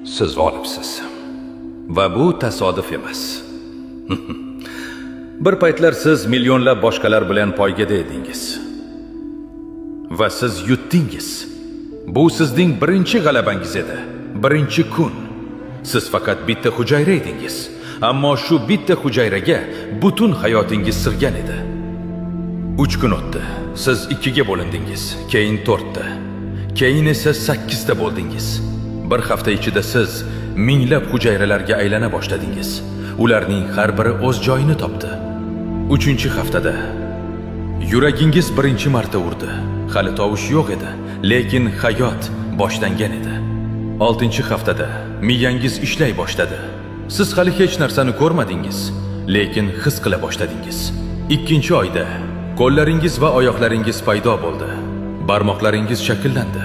Siz g'olibsiz. Va bu tasodif emas. Bir paytlar siz millionlab boshqalar bilan poygada edingiz. Va siz yutdingiz. Bu sizning birinchi g'alabangiz edi. Birinchi kun. Siz faqat bitta hujayra edingiz. Ammo shu bitta hujayraga butun hayotingiz sig'gan edi. 3 kun o'tdi. Siz ikkiga bo'lindingiz, keyin to'rtta. Keyin esa sakkizta bo'ldingiz. Bir hafta ichida siz minglab hujayralarga aylana boshladingiz. Ularning har biri o'z joyini topdi. 3-haftada yuragingiz birinchi marta urdi. Hali tovush yo'q edi, lekin hayot boshlangan edi. 6-haftada miyangiz ishlay boshladi. Siz hali hech narsani ko'rmadingiz, lekin his qila boshladingiz. 2-oyda qo'llaringiz va oyoqlaringiz paydo bo'ldi. Barmoqlaringiz shakllandi.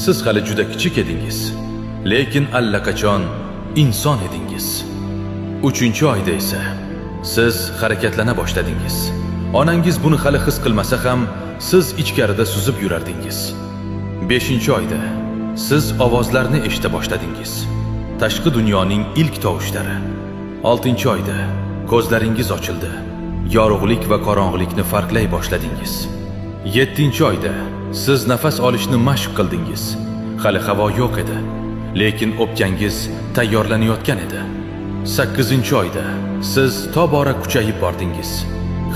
Siz hali juda kichik edingiz, lekin allaqachon inson edingiz. 3-oyda esa siz harakatlana boshladingiz. Onangiz buni hali his qilmasa ham, siz ichkarida suzib yurardingiz. 5-oyda siz ovozlarni eshita boshladingiz. Tashqi dunyoning ilk tovushlari. 6-oyda ko'zlaringiz ochildi. Yorug'lik va qorong'ulikni farqlay boshladingiz. 7-oyda siz nafas olishni mashq qildingiz. Hali havo yo'q edi, lekin o'pkangiz tayyorlanayotgan edi. 8-oyda siz tobora kuchayib bordingiz.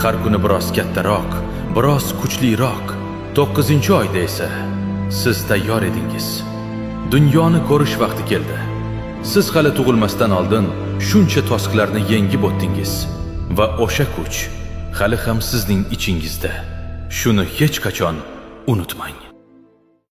Har kuni biroz kattaroq, biroz kuchliroq. 9-oyda esa siz tayyor edingiz. Dunyoni ko'rish vaqti keldi. Siz hali tug'ilmasdan oldin shuncha to'siqlarni yengib o'tdingiz va o'sha kuch hali ham sizning ichingizda. Shuni hech qachon unutmang.